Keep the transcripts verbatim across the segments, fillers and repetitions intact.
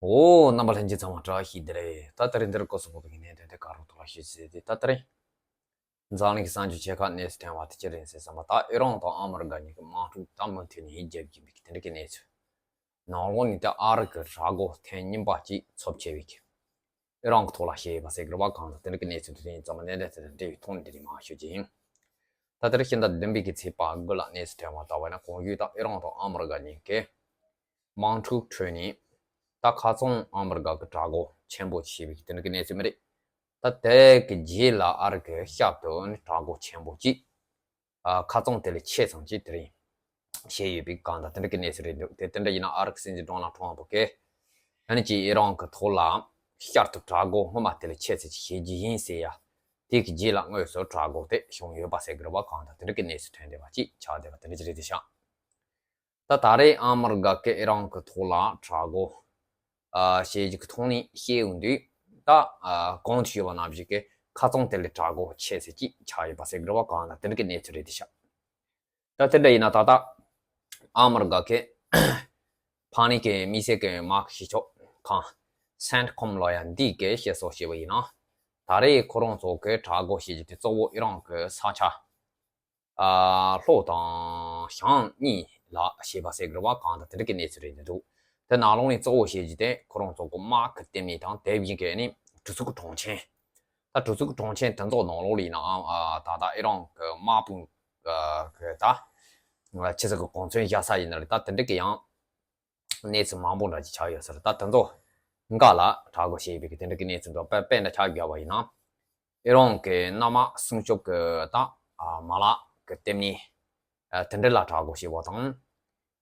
འོ། རྣམ་པ་ལྷན་རྒྱས་ཚང་མ་བཀྲ་ཤིས་བདེ་ལེགས། ད་དེ་རིང་འདིར་སྐོར་སུ་བབས་པའི་གནད་དོན་དེ་ག་རོ་ཐོག་ལ་ཞུས་ཚེ། དེ་ད་དེ་རིང་འཛམ་གླིང་གི་ས་ཕྱོགས་ཆེ་ཁག་གནས་སུ་ཐོན་པ་དེ་ཅི་རེད་ཟེར་བསམ་པ། ད་ཨི་རན་དང་ཨ་མི་རི་ཀ་གཉིས་ཀྱི་དམག་འཁྲུག་ད་མུ་མཐུད་ནས་རྒྱབ་ཀྱིན་པའི་དེ་འདྲ་གི་གནས་ཚུལ། ནང་ལོགས་ནས་ད་ཨ་རི་གི་དྲག་རྒོལ་ཐེངས་གཉིས་པ་ཅིག་ཚབས་ཆེ་བའི་ཨི་རན་གྱི་ཐོག་ལ་བྱས་ཡོད་པ་ཟེར་གི་རེད་བ། གང་ལྟར་དེ་འདྲ་གི་གནས་ཚུལ་དེ་ཚོ་ཚང་མ་གནད་དོན་དེ་དང་འབྲེལ་བའི་ཐོག་ནས་དེ་རིང་མར་ཞུ་རྒྱུ་ཡིན། ད་དེ་རིང་ཕྱི་ཟླ་བདུན་པའི་གི་ཚེས་པ་དགུ་ལ་གནས་སུ་ཐོན་པ་ལྟ་བ་ན། གོང་ཞུས་ད་ཨི་རན་དང་ཨ་མི་རི་ཀ་གཉིས་ཀས་དམག་འཁྲུག་ཁྲོད་ནས་ད་ཁ་སང་ཨ་མི་རི་ཀ་གི་དྲག་རྒོལ་ཆེན་པོ་བྱས་པའི་དེ་འདྲ་གི་གནས་ཚུལ་མ་རེད། ད་དེ་གི་རྗེས་ལ་ཨ་རི་གི་ཞབས་ཏོག་ནི་དྲག་རྒོལ་ཆེན་པོ་གཅིག་ཨ། ཁ་རྩང་དེ་ལས་ཆེ་ཙམ་གཅིག་དེ་རིང་བྱས་ཡོད་པའི་གང་ལྟར་དེ་འདྲ་གི་གནས་ཚུལ་རེད་འདུག་དེ་དེ་འདྲ་ཡིན་ན་ཨ་རི་གི་སྲིད་འཛིན་ཌོ་ནལ་ཊམ་ཕུ་གིས་ཨ་ནི་ཅིག་ཨི་རན་གི་ཐོག་ལ་བསྐྱར་དུ་དྲག་རྒོལ་སྔོན་མ་དེ་ལས་ཆེ་ཙམ་ཅིག་བྱེད་རྒྱུ་ཡིན་ཟེར་ཡ། དེ་གི་རྗེས་ལ་དངོས་སུ་དྲག་རྒོལ་དེ་བྱུང་ཡོད་པ་ཟེར་གི་རེད་བ། གང་ལྟར་དེ་འདྲ་གི་གནས་ཚུལ་ཐོན་བསྡད་པ་ཅིག་ཆགས་བསྡད་པ་དེ་འདྲ་ཅིག་རེད་དེ་ཤག་ད་ད་རེས་ཨ་མི་རི་ཀ་གིས་ཨི་རན་གྱི་ཐོག་ལ་དྲག་རྒོལ་ཨ། བྱས་རྗེས་ཀྱི་ཐོག་ནས་བཤད་ཡོང་དུས། ད་ཨ། གོང་དུ་ཞུས་པ་ནང་བཞིན་གྱི་ཁ་རྩང་དེ་ལས་དྲག་རྒོལ་ཆེ་ཙམ་ཅིག་ཆགས་ཡོད་པ་ཟེར་གི་རེད་བ། གང་ལྟར་དེ་འདྲ་གི་གནས་ཚུལ་རེད་དེ་ཤག་ད་དེ་འདྲ་ཡིན་ན་ད་ལྟ་ཨ་མི་རི་ཀ་གི་ཕ་ནི་གི་དམིགས་བསལ་གྱི་དམག་གི་སྤྱི་ཁྱབ་ཁང་སེན་ཊི་ཀོམ་ལོ་ཡ་འདི་གིས་བཤད་སྲོལ་བྱས་པ་ཡིན་ན། ད་རེས་ཁོ་རང་ཚོ་གི་དྲག་རྒོལ་བྱས་རྗེས་དེ་གཙོ་བོ་ཨི་རན་གྱི་ས་ཆ། ཨ། ལྷོ་དང་བྱང་གཉིས་ལ་བྱས་པ་ཟེར་གི་རེད་བ། གང་ལྟར་དེ་འདྲ་གི་གནས་ཚུལ་རེད་འདུག་དེ་ནང་ལོགས་ནས་གཙོ་བོ་བྱས་རྗེས་དེ་ཁོ་རང་ཚོ་གི་དམག་གི་ལྟེ་གནས་དང་དེ་བཞིན་གྱི་ནི་གྲུ་ཚུགས་ཀྱི་གྲོང་ཆེན། ད་གྲུ་ཚུགས་ཀྱི་གྲོང་ཆེན་དེ་ཚོ་ནང་ལོགས་ལ་ཡིན་ནའང་། ཨ། ད་ལྟ་ཨི་རན་གྱི་དམག་དཔུང་གི་ད་ཆེ་ས་གི་གོ་མཚོན་བཞག་ས་ཡིན་ན་རེད། ད་དེ་འདྲ་གི་ཡང་གནས་ཚུལ་མང་པོ་འདྲ་ཅིག་ཆགས་ཡོད་ས་རེད། ད་དེ་ཚོ་འགའ་ལ་དྲག་རྒོལ་བྱས་པའི་གི་དེ་འདྲ་གི་གནས་ཚུལ་འདྲ་དཔེ་དཔེ་འདྲ་ཆ་བཞག་པ་ཡིན་ན། ཨི་རན་གྱི་གནམ་དམག་སྲུང་སྐྱོབ་ཀྱི་ད་མ་ལག་གི་ལྟེ་གནས་དེ་འདྲ་ལ་དྲག་རྒོལ་བྱས་པ་དང་།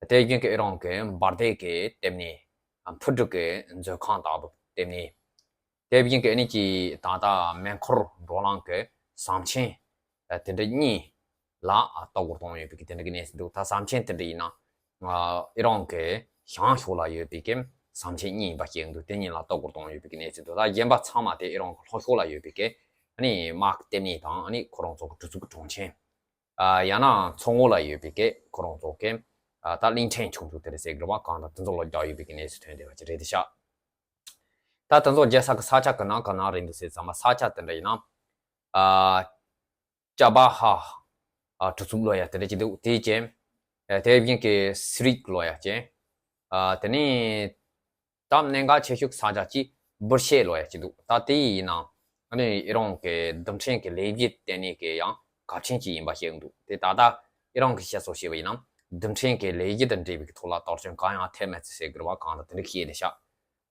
དེ་བཞིན་གྱི་ཨི་རན་གྱི་འབར་མདེལ་གྱི་ལྟེ་གནས་འཕུར་གྲུ་གི་མཛོད་ཁང་ལྟ་བུ་ལྟེ་གནས། དེ་བཞིན་གྱི་ཨ་ནི་ཀྱི་ད་ལྟ་མེ་འཁོར་འགྲོ་ལམ་གྱི་ཟམ་ཆེན་དེ་འདྲ་གཉིས་ལ་གཏོར་རྒོལ་བཏང་ཡོད་པའི་གི་དེ་འདྲ་གི་གནས་ཚུལ་འདུག་ད་ཟམ་ཆེན་དེ་འདྲ་ཡིན་ན། ཨི་རན་གྱི་བྱང་ཕྱོགས་ལ་ཡོད་པའི་གི་ཟམ་ཆེན་གཉིས་ཡིན་པ་ཤེས་འདུག་དེ་གཉིས་ལ་གཏོར་རྒོལ་བཏང་ཡོད་པའི་གི་གནས་ཚུལ་འདུག་ད་གཞན་པ་ཚང་མ་དེ་ཨི་རན་གྱི་ལྷོ་ཕྱོགས་ལ་ཡོད་པའི་གི་ཨ་ནི་དམག་གི་ལྟེ་གནས་དང་། ཨ་ནི་ཁོ་རང་ཚོ་གི་གྲུ་ཚུགས་གི་གྲོང་ཆེན། ཨ། ཡང་ན་མཚོ་ངོས་ལ་ཡོད་པའི་གི་ཁོ་རང་ཚོ་གི་ཨ། ད་གླིང་ཕྲན་ཆུང་ཆུང་དེ་རེད་ཟེར་གི་རེད་བ། གང་ལྟར་དེ་ཚོ་ལ་རྒྱག་ཡོད་པའི་གི་གནས་ཚུལ་ཐོན་བསྡད་པ་ཅིག་རེད་དེ་ཤག་ད་དེ་ཚོ་རྒྱག་ས་གི་ས་ཆ་གི་ནང་ག་ན་རེད་འདུག་ཟེར་ཙམ་པ། ས་ཆ་དེ་འདྲ་ཡིན་ན། ཨ། ཅ་བ་ཧ། ཨ། གྲུ་ཚུགས་ལོ་ཡ་དེ་འདྲ་ཅིག་འདུག་དེའི་རྐྱེན། ཨ། དེ་བཞིན་གྱི་སི་རིག་ལོ་ཡ་རྐྱེན། ཨ། དེ་ནས་ད་གནད་འགག་ཆེ་ཤོས་ས་ཆ་གཅིག་བུ་ཤེ་ལོ་ཡ་གཅིག་འདུག་ད་དེ་ཡིན་ན་ཨ་ནི་ཨི་རན་གྱི་རྡུལ་ཕྲན་གྱི་ལས་གཞི་ལྟེ་གནས་ཀྱི་ཡང་གལ་ཆེན་གཅིག་ཡིན་པ་ཤེས་འདུག་དེ་ད་ལྟ་ཨི་རན་གྱིས་བཤད་སྲོལ་བྱས་པ་ཡིན་ན། རྡུལ་ཕྲན་གྱི་ལས་གཞི་དང་འབྲེལ་བའི་ཐོག་ལ་གཏོར་སྐྱོན་གང་ཡང་ཐེབས་མེད་ཟེར་གི་རེད་བ། གང་ལྟར་དེ་འདྲ་བཤད་བསྡད་ཤག་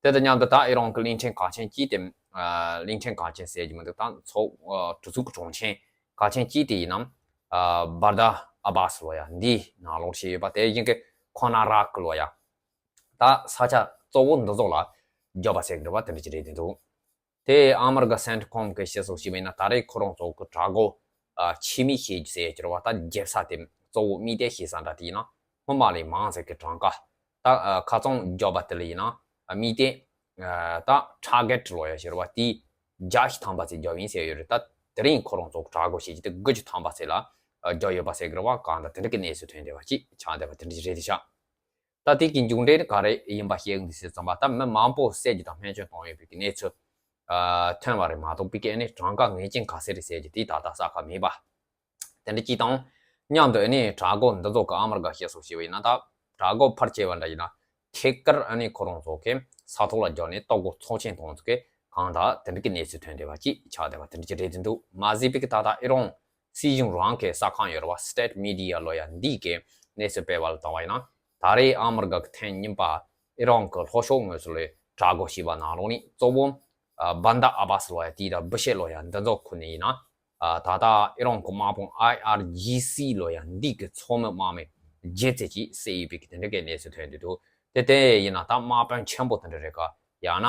དེ་དང་མཉམ་དུ་ད་ཨི་རན་གྱི་གླིང་ཕྲན་གལ་ཆེན་གཅིག་དེ། ཨ། གླིང་ཕྲན་གལ་ཆེན་ཟེར་གྱི་མི་འདུག་ད་མཚོ། ཨ། གྲུ་ཚུགས་ཀྱི་གྲོང་ཆེན་གལ་ཆེན་གཅིག་དེ་ཡིན་ན། ཨ། བར་ད་ཨ་བཱ་སི་ལོ་ཡ་འདིའི་ནང་ལོགས་བྱས་ཡོད་པ། དེ་བཞིན་གྱི་ཁོ་ན་རག་ལོ་ཡ། ད་ས་ཆ་གཙོ་བོ་འདི་ཚོ་ལ་རྒྱག་པ་ཟེར་གི་རེད་བ། དེ་འདྲ་ཅིག་རེད་དེ་འདུག་དེ་ཨ་མི་རི་ཀ་སེན་ཊི་ཀོམ་གྱིས་བཤད་སྲོལ་བྱས་པ་ཡིན་ན། ད་རེས་ཁོ་རང་ཚོ་གི་དྲག་རྒོལ། ཨ། ཆེད་དམིགས་བྱེད་རྒྱུ་ཟེར་གྱི་རེད་བ། ད་རྒྱབ་ས་དེ་གཙོ་བོ་དམིགས་གཏད་བྱེད་ས་འདྲ་དེ་ཡིན་ན་སྔོན་མ་ལས་མང་ཟེར་གྱི་གྲངས་ཀ། ད། ཨ། ཁ་རྩང་རྒྱག་པ་དེ་ལ་ཡིན་ན། ཨ། དམིགས་གཏད། ཨ། ད་ཊར་གེ་ཊི་ལོ་ཡ་ཟེར་བ་དེ་བརྒྱད་ཅུ་ཐམ་པ་ཙམ་རྒྱག་ཡིན་ཟེར་ཡོད་རེད། ད་དེ་རིང་ཁོ་རང་ཚོ་གི་དྲག་རྒོལ་བྱེད་རྒྱུ་དེ་དགུ་བཅུ་ཐམ་པ་ཙམ་ལ། ཨ། རྒྱག་ཡོད་པ་ཟེར་གི་རེད་བ། གང་ལྟར་དེ་འདྲ་གི་གནས་ཚུལ་ཐོན་བསྡད་པ་ཅིག་ཆགས་བསྡད་པ་དེ་འདྲ་ཅིག་རེད་དེ་ཤག་ད་དེ་གི་མཇུག་འབྲས་ནི་ག་རེ་ཡིན་པ་བཤད་ཀྱི་འདུག་ཟེར་ཙམ་པ། ད་མི་མང་པོ་བསད་རྒྱུ་དང་རྨས་སྐྱོན་བཏང་ཡོད་པའི་གནས་ཚུལ། ཨ། ཐོན་པ་རེད་མ་གཏོགས། པའི་གི་ཨ་ནི་གྲངས་ཀ་ངེས་ཅན་ག་ཚད་རེད་ཟེར་རྒྱུ་དེ་ད་ལྟ་གསལ་ཁ་མེད་པ། དེ་འདྲ་གཅིག་དང་། མཉམ་དུ་ཨ་ནི་དྲག་རྒོལ་འདི་ཚོ་གི་ཨ་མི་རི་ཀ་བཤད་སྲོལ་བྱས་པ་ཡིན་ན། ད་དྲག་རྒོལ་ཕར་བྱས་པ་འདྲ་ཡིན་ན་ཐད་ཀར་ཨ་ནི་ཁོ་རང་ཚོ་གི་ས་ཐོག་ལ་རྒྱག་ནས་གཏོར་རྒོལ་ཚབས་ཆེན་གཏོང་ཚུལ་གྱི་གང་ལྟར་དེ་འདྲ་གི་གནས་ཚུལ་ཐོན་བསྡད་པ་ཅིག་ཆགས་བསྡད་པ་དེ་འདྲ་ཅིག་རེད་དེ་འདུག་མ་ཟད་པའི་གི་ད་ལྟ་ཨི་རན་སྲིད་གཞུང་རང་གི་གསར་ཁང་ཡོད་རེད་བ། State Media ལོ་ཡ་འདི་གིས་གནས་ཚུལ་སྤེལ་བ་ལ་བལྟས་པ་ཡིན་ན། ད་རེས་ཨ་མི་རི་ཀ་གི་ཐེངས་གཉིས་པ་ཨི་རན་གྱི་ལྷོ་ཕྱོགས་ངོས་སུ་ལ་དྲག་རྒོལ་བྱས་པ་ནང་ལོགས་ནས་གཙོ་བོ། ཨ། བན་དར་ཨ་བཱ་སི་ལོ་ཡ་དེ་དང་བུ་ཤེ་ལོ་ཡ་འདི་ཚོ་ཁུར་ནས་ཡིན་ན། ཨ། ད་ལྟ་ཨི་རན་གྱི་དམག་དཔུང་ཨའི་ཨར་ཇི་སི་ལོ་ཡ་འདི་གི་ཚོགས་མི་དམག་མི་བརྒྱད་ཙམ་ཅིག་བསད་ཡོད་པའི་གི་དེ་འདྲ་གི་གནས་ཚུལ་ཐོན་བསྡད་འདུག་དེ་དེ་ཡིན་ན་ད་དམག་དཔོན་ཆེན་པོ་དེ་འདྲ་རེད་ག་ཡང་ན་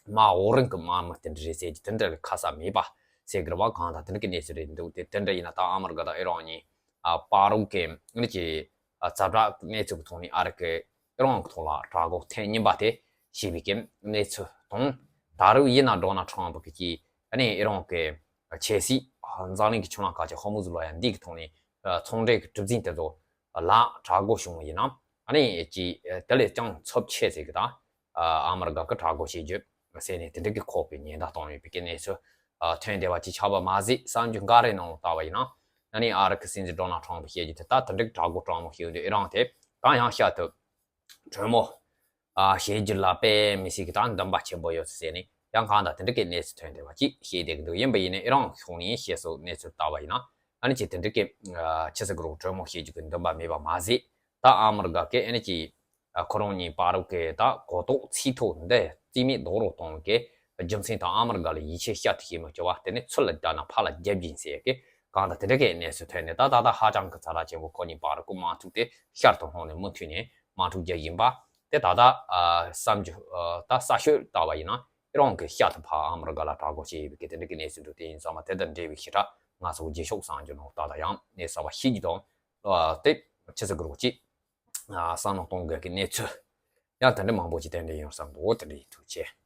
དམག་འོག་རིམ་གྱི་དམག་མི་དེ་འདྲ་རེད་ཟེར་གྱི་དེ་འདྲ་ལས་ཁ་གསལ་མེད་པ་ཟེར་གི་རེད་བ། གང་ལྟར་དེ་འདྲ་གི་གནས་ཚུལ་རེད་འདུག་དེ་དེ་འདྲ་ཡིན་ན་ད་ཨ་མི་རི་ཀ་དང་ཨི་རན་གཉིས། ཨ། བར་དུ་གི་ཨ་ནི་ཀྱི། ཨ། ཛ་དྲག་གནས་ཚུལ་གྱི་ཐོག་ནས་ཨ་རི་གིས་ཨི་རན་གྱི་ཐོག་ལ་དྲག་རྒོལ་ཐེངས་གཉིས་པ་དེ་བྱས་པའི་གི་གནས་ཚུལ་དང་། ད་རུང་ཡིན་ན་ཌོ་ནལ་ཊམ་ཕུ་གིས་ཀྱིས་ཨ་ནི་ཨི་རན་གྱི་ཆབ་སྲིད། ཨ། འཛམ་གླིང་གི་ཆུ་ལམ་ཁ་ཆེ་ཧོར་མུ་ཛི་ལོ་ཡ་འདི་གི་ཐོག་ནས། ཨ། ཚོང་འབྲེལ་གྱི་གྲུ་གཟིངས་དེ་ཚོ་ལ་དྲག་རྒོལ་བྱུང་བ་ཡིན་ན། ཨ་ནི་ཀྱི། ཨ། དེ་ལས་ཀྱང་ཚབས་ཆེ་ཟེར་གི་ད། ཨ་མི་རི་ཀ་གི་དྲག་རྒོལ་བྱེད་རྒྱུ་ཟེར་ནས་དེ་འདྲ་གི་ཁོག་པའི་ཉེན་བརྡ་གཏོང་ཡོད་པའི་གི་གནས་ཚུལ་ཨ་ཐོན་བསྡད་པ་ཅིག་ཆགས་པ་མ་ཟད། གསར་འགྱུར་འགའ་རེ་ནང་ལ་བལྟ་བ་ཡིན་ན། ཨ་ནི་ཨ་རི་གི་སྲིད་འཛིན་ཌོ་ནལ་ཊམ་ཕི་བཤད་རྒྱུ་དེ་ལྟར་དེ་འདྲ་གི་དྲག་རྒོལ་དྲག་མོ་བྱེད་ཡོང་དུས་ཨི་རན་དེ་ད་ཡང་བསྐྱར་དུ་གྲོས་མོལ་ཨ་བྱེད་རྒྱུ་ལ་དཔེ་མི་སྲིད་ཀྱི་ད་འདུན་པ་ཆེན་པོ་ཡོད་ཟེར་ནས་ཡང་གང་ལྟར་དེ་འདྲ་གི་གནས་ཚུལ་ཐོན་བསྡད་པ་ཅིག་བཤད་བསྡད་ཀྱི་འདུག་ཡིན་པ་ཡིན་ནའི་ཨི་རན་ཕྱོགས་ནས་བཤད་སྲོལ་གནས་ཚུལ་ལྟ་བ་ཡིན་ན། ཨ་ནི་ཅིག་དེ་འདྲ་གི་ཨ་ཕྱི་སྲིད་ཀྱི་རོགས་གྲོས་མོལ་བྱེད་རྒྱུ་གི་འདུན་པ་མེད་པ་མ་ཟད། ད་ཨ་མི་རི་ཀ་གི་ཨ་ནི་ཅིག་ཨ་ཁོ་རང་གཉིས་བར་གི་ད་གོ་རྟོགས་ཚིག་ཐོ་འདི་རྩིས་མེད་རྡོག་རོལ་གཏོང་གི་རྒྱུ་མཚན་དང་ཨ་མི་རི་ཀ་ལ་ཡིད་ཆེས་བསྐྱར་དུ་བྱེད་མི་བཅུག་པ་དེ་ནི་ཚུར་ལ་བརྒྱབ་ན་ཕར་ལ་རྒྱབ་ཀྱིན་ཟེར་གི་གང་ལྟར་དེ་འདྲ་གི་གནས་ཚུལ་ཐོན་ནས། ད་ད་ལྟ་ཧ་ཅང་གི་ཚ་ར་ཆེན་པོ་ཁོ་གཉིས་བར་གི་དམག་འཁྲུག་དེ་ཤར་དུ་ལྷོང་ནས་མུ་མཐུད་ནས་དམག་འཁྲུག་རྒྱག་བཞིན་པ་དེ་ད་ལྟ་ཨ་བསམ་རྒྱུ་ཨ་ད་གསར་ཤོས་ལྟ་བ་ཡིན་ན་ཨི་རན་གྱིས་ཤར་དུ་ཕར་ཨ་མི་རི་ཀ་ལ་དྲག་རྒོལ་བྱས་ཡོད་པའི་གི་དེ་འདྲ་གི་གནས་ཚུལ་འདུག་དེ་ཡིན་ཙང་མ་དེ་དང་འབྲེལ་བའི་ཞེ་དྲག་ང་ཚོ་རྗེས་ཕྱོགས་གསར་འགྱུར་ནང་ལྟ་ད་ཡང་གནས་གསར་པ་ཤེས་ཀྱི་དང་ཨ་དེ་ཕྱི་སྲིད་ཀྱི་རོགས་ཅིག་ཨ་བསམ་བློ་གཏོང་དགོས་ཀྱི་གནས་ཚུལ་ཡང་དེ་འདྲ་མང་པོ་ཅིག་ཏན་ཏན་ཡོང་བསམ་འདུག་དེ་འདྲ་ཡིན། ཐུགས་རྗེ་ཆེ།